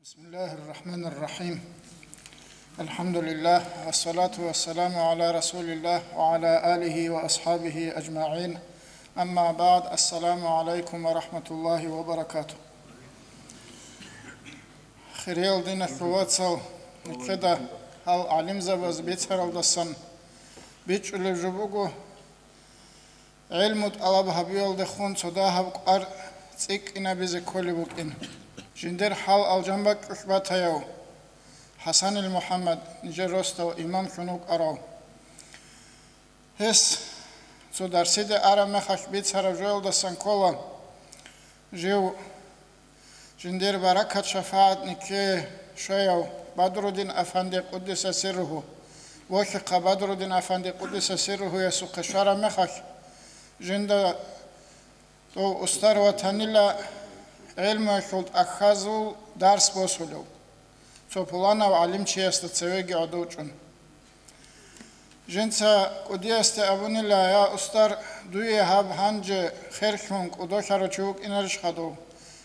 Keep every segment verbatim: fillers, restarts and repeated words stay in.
بسم الله الرحمن الرحيم. الحمد لله، والصلاة والسلام على رسول الله وعلى آله وأصحابه أجمعين. أما بعد، السلام عليكم ورحمة الله وبركاته. Хириял диналъул вацал, нилъеда гьал гӀалимзабаз бицаралдасан бичӀчӀулеб жо буго, гӀелму тӀалаб гьабиялдехун цо дагьаб кӀвар цӀикӀкӀинабизе кколеб букӀин. Жиндир хӀал алжан бакӀалъ батаяв ХӀасанил МухӀаммад, нижер росдал имамлъун вукӀарав. Гьес цо дарсиде араб мехалъ бицараб жоялдасан ккола жив жиндир баракат-шафагӀат нилъее щвеяв Бадрудин афанди къуддиса сирругьу, вохьихъа Бадрудин афанди къуддиса сирругьуясухъе щвараб мехалъ, жинда дов устар ватанила гӀелмуялъул тӀахьазул дарс босулев, цо пуланав гӀалимчиясда цевеги гӀодов чӀун. Жинца кӀудиясде абунила: «Я устар, дуе гьаб гьанже херлъун кӀодолъарав чи вукӀинарищха дов?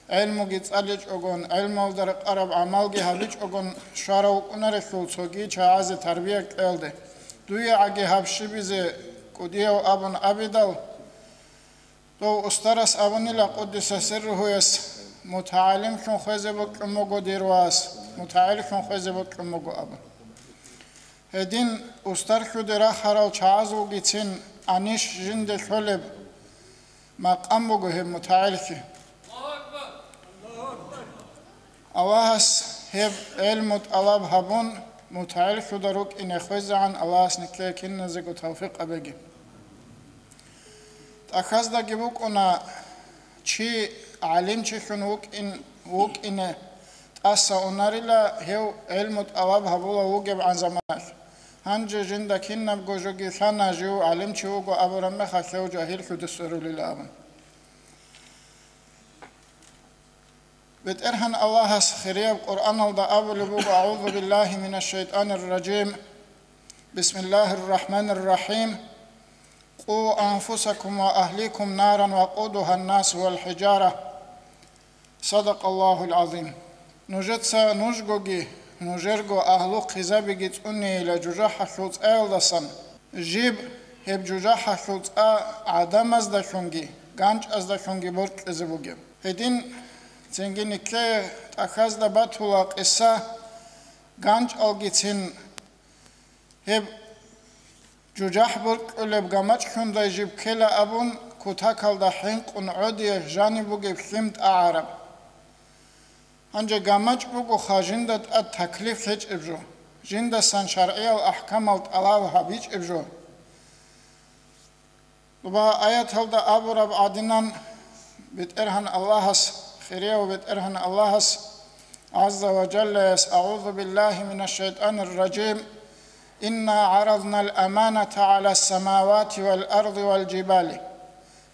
ГӀелмуги цӀаличӀогон, гӀелмуялда рекъараб гӀамалги гьабичӀогон щварав вукӀунарелъул цоги чагӀазе тарбия кьеялде. Дуе гӀаги гьаб щибизе кӀудияв», — абун абидал, дов устарас абунила, къуддиса сирругьуяс: «МутагӀалимлъун хвезе бокьун буго, дир вас, мутагӀиллъун хвезе бокьун буго», — абун. Гьедин устар хьуде рахарал чагӀаз вугицин анищ жинде лъолеб макъам буго гьеб мутагӀиллъи. Аллагьас гьеб гӀелму тӀалаб гьабун, мутагӀиллъуда рукӀине хвезегӀан Аллагьас нилъее киназего тавфикъ гьабеги. ТӀахьаздаги букӀуна, чи гӀалимчилъун вукӀин-, вукӀине тӀаса унарила, гьев гӀелму тӀалаб гьабулев вугебгӀан заманалъ. Гьанже жинда кинабго жоги лъана, жив гӀалимчи вуго абураб мехалъ гьев жагьиллъуда сверулила абун. БетӀергьан Аллагьас хирияб Къуръаналда абулеб буго: «أعوذ بالله من الشيطان الرجيم. بسم الله الرحمن الرحيم. قوا أنفسكم وأهليكم نارا وقودها الناس والحجارة. صدق الله العظيم». Нужеца нужгоги, нужерго агьлу-хъизабиги цӀунейила жужахӀалъул цӀаялдасан, жиб гьеб жужахӀалъул цӀа гӀадамаздалъунги ганчӀаздалъунги боркьизе бугеб. Гьедин цинги нилъее тӀахьазда батула къиса, ганчӀалгицин гьеб жужахӀ боркьулеб гамачӀ хьундай жиб ккела абун, кутакалда хӀинкъун гӀодиялъ жаниб бугеб лъим тӀагӀараб. Гьанже гамачӀ бугоха жинда тӀад таклиф гьечӀеб жо, жиндасан шаргӀиял ахӀкамал тӀалаб гьабичӀеб жо. Ва аяталда абураб гӀадинан, БетӀергьан Аллагьас, хирияв БетӀергьан Аллагьас, гӀазза ва жаллаяс: «أعوذ بالله من الشيطان الرجيم. إنا عرضنا الأمانة على السماوات والأرض والجبال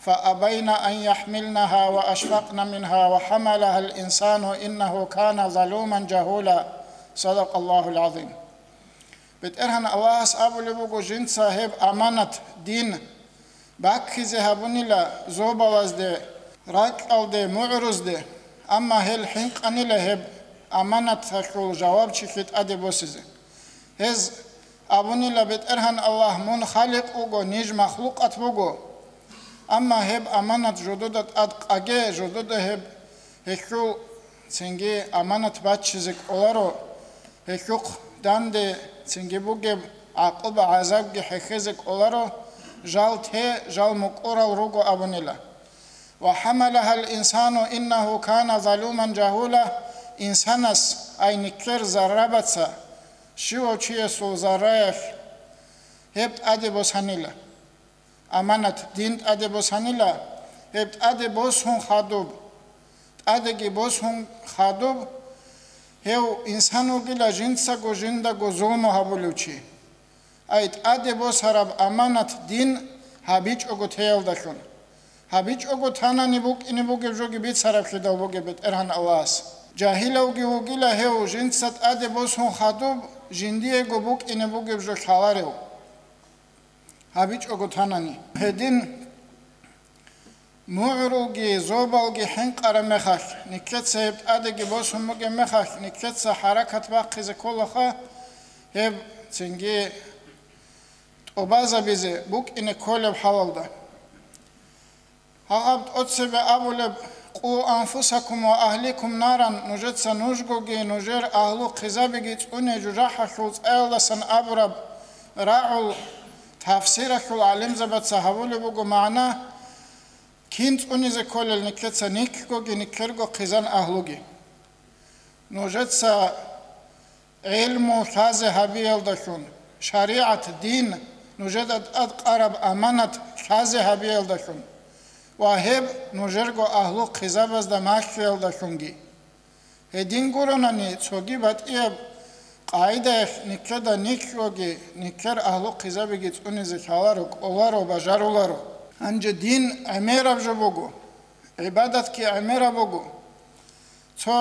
فأبين أن يحملنها وأشفقن منها وحملها الإنسان إنه كان ظلوما جهولا. صدق الله العظيم». БетӀергьан Аллагьас абулеб буго: «Жинца гьеб аманат, дин, баккизе гьабунила зобалазде, ракьалде, мугӀрузде, амма гьел хӀинкъанила гьеб аманаталъул жавабчилъи тӀаде босизе». Гьез абунила: «БетӀергьан Аллагь, мун халикъ вуго, ниж махлукъат буго. Амма гьеб аманат жодода тӀад къаге, жодода гьеб гьелъул цинги аманат баччизе кӀоларо, гьелъухъ данде цинги бугеб гӀакъуба-гӀазабги хӀехьезе кӀоларо, жал те, жал мукӀурал руго», — абунила. «وحملها الإنسان إنه كان ظلوما جهولا», инсанас, ай нилъер заррабаца, щивав чиясул зарраялъ гьеб тӀаде босанила. Аманат, дин тӀаде босанила, гьеб тӀаде босун хадуб, тӀадеги босун хадуб, гьев инсан вугила жинцаго жиндаго зулму гьабулев чи. Ай тӀаде босараб аманат, дин гьабичӀого теялдалъун. ГьабичӀого танани букӀине бугеб жоги бицараблъидал бугеб БетӀергьан Аллагьас. Жагьилавги вугила гьев, жинца тӀаде босун хадуб, жиндиего букӀине бугеб жо лъаларев. ГьабичӀого танани. Гьедин МугӀрулги зобалги хӀинкъараб мехалъ, никеца гьеб тӀадеги босун бугеб мехалъ, никеца хӀаракат бахъизе кколаха, гьеб цинги тӀубазабизе букӀине кколеб хӀалалда. Гьаб тӀоцебе абулеб: «Къу анфусакум ва агьликум наран», нужеца нужгоги, нужер агьлу-хъизабиги цӀуне жужахӀалъул цӀаялдасан абураб рагӀул тафсиралъул гӀалимзабаца гьабулеб буго магӀна: кин цӀунизе кколел никеца никгоги, никерго хъизан агьлуги. Нужеца гӀилму лъазе гьабиялдалъун, шаригӀат, дин, нужеда тӀадкъараб аманат лъазе гьабиялдалъун ва гьеб нужерго агьлу-хъизабазда малъиялдалъунги. Гьедин гуронани, цоги батӀияб къагӀидаялъ никеда никгоги, никер агьлу-хъизабиги цӀунизе лъаларо, кӀоларо, бажаруларо. Гьанже дин гӀемераб жо буго, гӀибадатги гӀемераб буго. Цо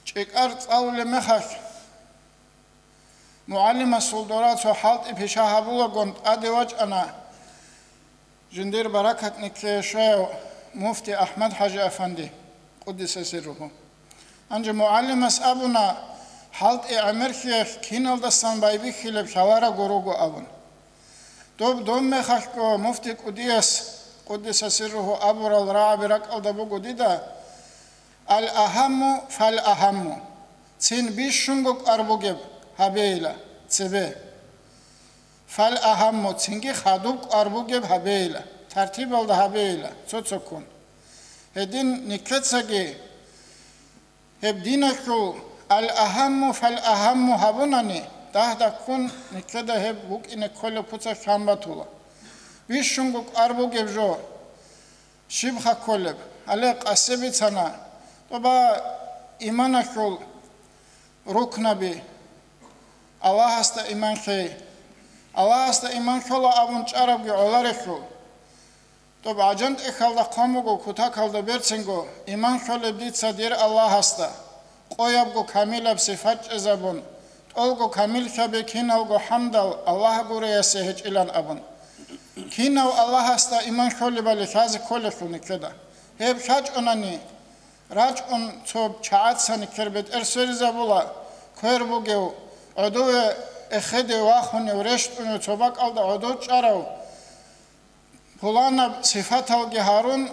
ЧӀикӀар цӀалулеб мехалъ, мугӀалимасул дора цо хӀалтӀи пиша гьабулаго тӀаде вачӀана жиндир баракатниккей щвеяв муфти АхӀмад-хӀажи-афанди, къуддиса сирругьу. Гьанже мугӀалимас абуна, хӀалтӀи гӀемерлъиялъ киналдасан байбихьилеб лъаларого руго абун. Доб дом мехалъго муфти кӀудияс, къуддиса сирругьу, абурал рагӀаби ракӀалда буго дида: «Ал-агьамму фал-агьамму», цин бищунго кӀвар бугеб гьабейила цебе. «Фал-агьамму», цинги хадуб кӀвар бугеб гьабейила, тартибалда гьабейила, цо-цоккун. Гьедин никецаги гьеб диналъул «ал-агьамму фал-агьамму» гьабунани, дагь-дагьккун никеда гьеб букӀине кколеб куцалъ лъан батула. Бищунго кӀвар бугеб жо щибха кколеб? Гьале къасе бицана, тӀоба иманалъул рукнаби, Аллагьасда иман лъей. Аллагьасда иман лъола абун чӀарабги гӀоларелъул. ТӀоб гӀажан-тӀехьалда хъван буго кутакалда берцинго: «Иман лъолеб дица дир Аллагьасда, къоябго камилаб сифат чӀезабун, тӀолго камиллъаби киналго хӀамдал Аллагь гураясе гьечӀилан», – абун. Кинав Аллагьасда иман лъолебали лъазе кколелъул никеда. Гьеб лъачӀунани, рачӀун цо чагӀаца никер бетӀер сверизабула, квер бугев, гӀодове эхеде вахунев, рещтӀунев, цо бакӀалда гӀодов чӀарав, пуланаб сифаталги гьарун,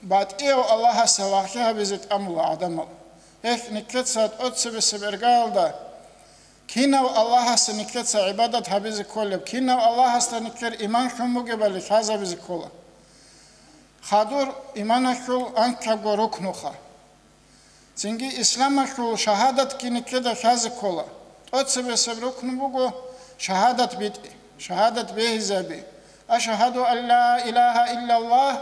батӀияв Аллагьасе лагълъи гьабизе тӀамула гӀадамал. Гьелъ никеца тӀоцебесеб иргаялда, кинав Аллагьасе никеца гӀибадат гьабизе кколеб, кинав Аллагьасда никер иман лъун бугебали лъазабизе ккола. Хадур иманалъул анкьабго рукнуха. Цинги исламалъул шагьадатги никеда лъазе ккола. ТӀоцебесеб рукну буго шагьадат битӀи, шагьадат бегьизаби: «Ашгьаду ан ла илагьа иллаллагь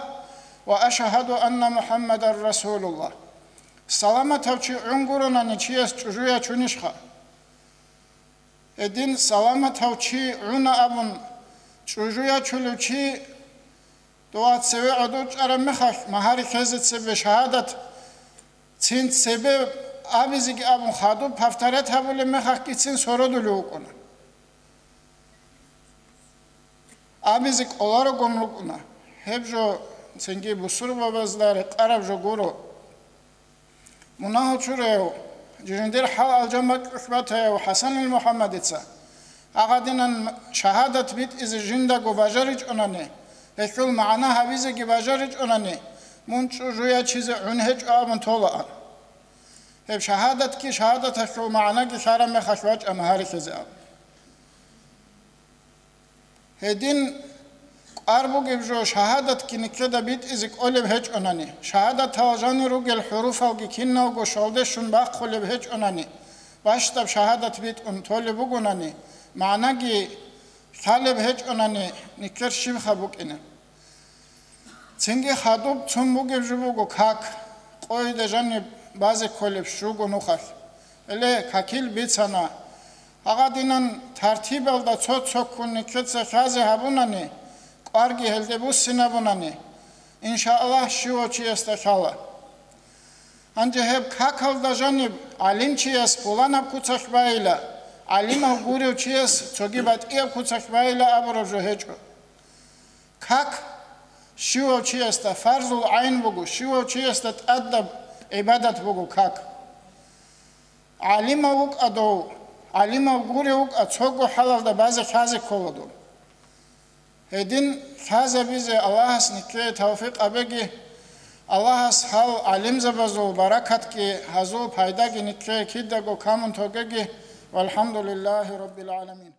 ва ашгьаду анна МухӀаммадан расулуллагь». Саламатав чи гӀун гуронани чияс чӀужу ячунищха? Гьедин саламатав чи гӀуна абун чӀужу ячулев чи дова цеве гӀодов чӀараб мехалъ, магьари лъезе цебе шагьадат цин цебе абизеги абун хадуб повторять гьабулеб мехалъгицин сородулев вукӀуна. Абизе кӀоларогун рукӀуна. Гьеб жо цинги бусурбабазда рекъараб жо гуро. Мунагьал чураяв, жиндир хӀал алжан бакӀулъ батаяв ХӀасанил МухӀаммадица, гьагъадинан шагьадат битӀизе жиндаго бажаричӀунани, гьелъул магӀна гьабизеги бажаричӀунани, мун чӀужу ячизе гӀун гьечӀо абун толаан. Гьеб шагьадатги шагьадаталъул магӀнаги лъараб мехалъ вачӀа магьари лъезе абун. Гьедин кӀвар бугеб жо шагьадатги никеда битӀизе кӀолеб гьечӀонани, шагьадатал жанир ругел хӀуруфалги киналго щвалде щун бахъулеб гьечӀонани, бащдаб шагьадат битӀун толеб бугонани, магӀнаги лъалеб гьечӀонани, никер щибха букӀина. Цинги хадуб цун бугеб жо буго как, къойида жаниб базе кколеб щуго нухалъ. Гьеле какил бицана. Гьагъадинан тартибалда цо-цоккун никеца лъазе гьабунани, кӀварги гьелде буссинабунани, иншааллагь, щивав чиясда лъала. Гьанже гьеб какалда жаниб гӀалимчияс пуланаб куцалъ байила, гӀалимав гурев чияс цоги батӀияб куцалъ байила абураб жо гьечӀо. Как Щивав чиясда фарзул гӀайн буго, щивав чиясда тӀадаб гӀибадат буго как. ГӀалимав вукӀа дов, гӀалимав гурев вукӀа, цого хӀалалда базе лъазе ккола дов. Гьедин лъазабизе Аллагьас никее тавфикъ гьабеги, Аллагьас гьал гӀалимзабазул баракатги, гьазул пайдаги никее кидаго камун тогеги, валхӀамдулиллагьи раббил гӀаламин.